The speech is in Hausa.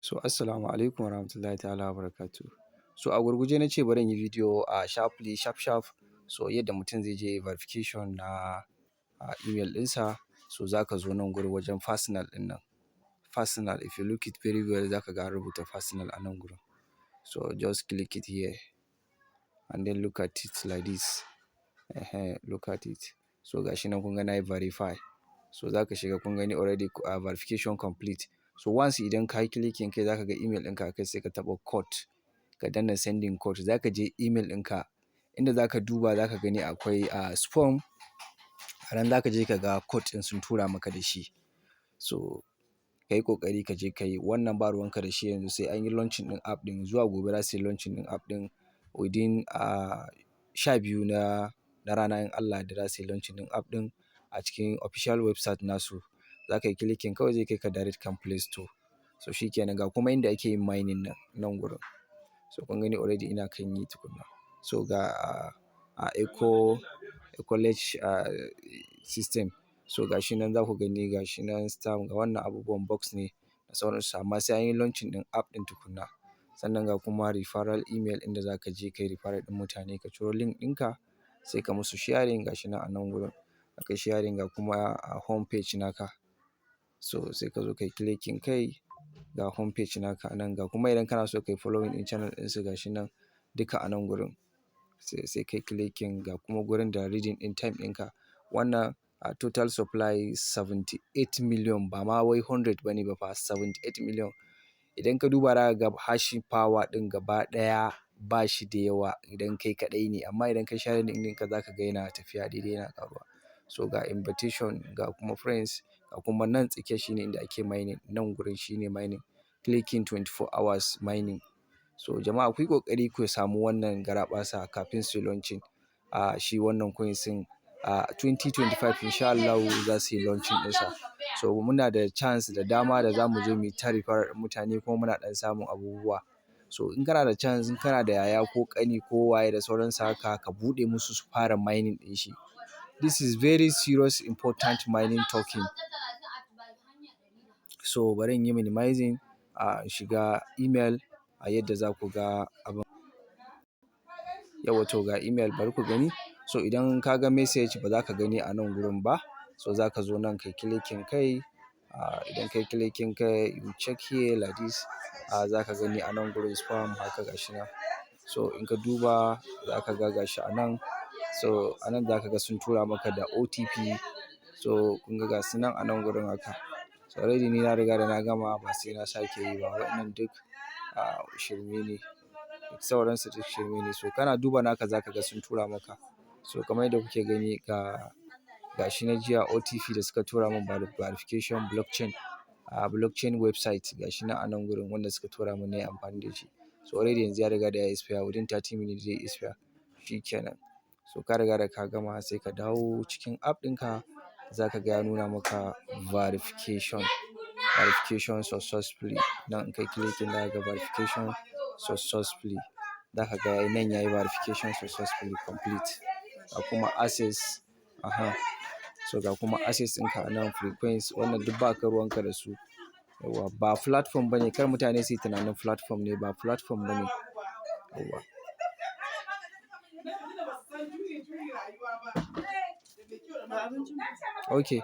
So assalamu alaikum warahmatullahi ta'ala wabarakatuh. So a gurguje na ce bari in yi bidiyo a sharply sharp sharp, so yadda mutum zai je verification na email ɗinsa. So za ka zo nan gurin wajen personal ɗin nan. Personal, if you look it very well, za ka ga an rubuta personal a nan gurin. So just click it here and then look at it like this. Ehen, look at it. So ga shi nan, kun ga na yi verify. So za ka shiga, kun gani already verification complete. So once idan ka yi clicking kai, za ka ga email ɗinka a kai, sai ka taɓa code. Ka danna sending code, za ka je email ɗinka inda za ka duba, za ka gani akwai spam. A nan za ka je ka ga code ɗin sun tura maka da shi. So ka yi ƙoƙari ka je ka yi wannan, ba ruwanka da shi yanzu sai an yi launching ɗin app ɗin. Zuwa gobe za su yi launching ɗin app ɗin within 12 na rana, in Allah ya yarda za su yi launching ɗin app ɗin a cikin official website nasu. Za ka yi clicking kawai, zai kai ka direct kan Play Store. So shi kenan, ga kuma inda ake yin mining nan, nan gurin. So kun gani, already ina kan yi tukuna. So ga eco system. So ga shi nan za ku gani, ga shi nan stamp, ga wannan abubuwan box ne da sauransu, amma sai an yi launching ɗin app ɗin tukuna. Sannan ga kuma referral email, inda za ka je ka yi referral ɗin mutane, ka ciro link ɗinka sai ka musu sharing, ga shi nan a nan gurin. Aka yi sharing, ga kuma home page naka. So sai ka zo ka yi clicking kai, ga home page naka a nan, ga kuma idan kana so ka yi following ɗin channel ɗinsu, ga shi nan duka a nan gurin. Sai ka yi clicking, ga kuma gurin da reading ɗin time ɗinka. Wannan total supply 78 million, ba ma wai 100 ba ne ba fa, 78 million. Idan ka duba, za ka ga hashing power ɗin gaba ɗaya ba shi da yawa idan kai kaɗai ne, amma idan ka yi sharing ɗin ɗinka, za ka ga yana tafiya daidai, yana ƙaruwa. So ga invitation, ga kuma friends, ga kuma nan tsakiya shine inda ake mining. Nan gurin shine mining, clicking 24 hours mining. So jama'a, ku yi ƙoƙari ku samu wannan garaɓasa kafin su launching shi wannan coins ɗin a 2025. Insha Allahu za su yi launching ɗinsa. So muna da chance da dama da za mu je mu yi ta referral mutane, kuma muna ɗan samun abubuwa. So in kana da chance, in kana da yaya ko ƙani ko waye da sauransu haka, ka buɗe musu su fara mining ɗin shi. This is very serious, important mining token. So bari in yi minimizing, a shiga email a yadda za ku ga abin. Yawwa, to ga email, bari ku gani. So idan ka ga message, ba za ka gani a nan gurin ba. So za ka zo nan kai clicking kai. Idan kai clicking kai, you check here like this, za ka gani a nan gurin spam haka, gashi nan. So in ka duba, za ka ga gashi a nan. So a nan za ka ga sun tura maka da OTP. So kun ga gasu nan a nan gurin haka. So already ni na riga da na gama, ba sai na sake yi ba. Waɗannan duk shirme ne. Duk sauransu duk shirme ne. So kana duba naka, za ka ga sun tura maka. So kamar yadda kuke gani, ga gashi na jiya OTP da suka tura min, verification blockchain, blockchain website, gashi nan a nan gurin wanda suka tura min na yi amfani da shi. So already yanzu ya riga da ya expire, within 30 minutes zai expire. Shi kenan. So ka riga da ka gama, sai ka dawo cikin app ɗinka, za ka ga ya nuna maka verification, verification successfully. Nan in kai clicking, za ka ga verification successfully. Za ka ga nan yayi verification successfully complete. Ga kuma access, aha. So ga kuma access ɗinka a nan, frequency, wannan duk ba ka ruwanka da su. Yauwa, ba platform bane, kar mutane su yi tunanin platform ne, ba platform bane. Yauwa. Okay.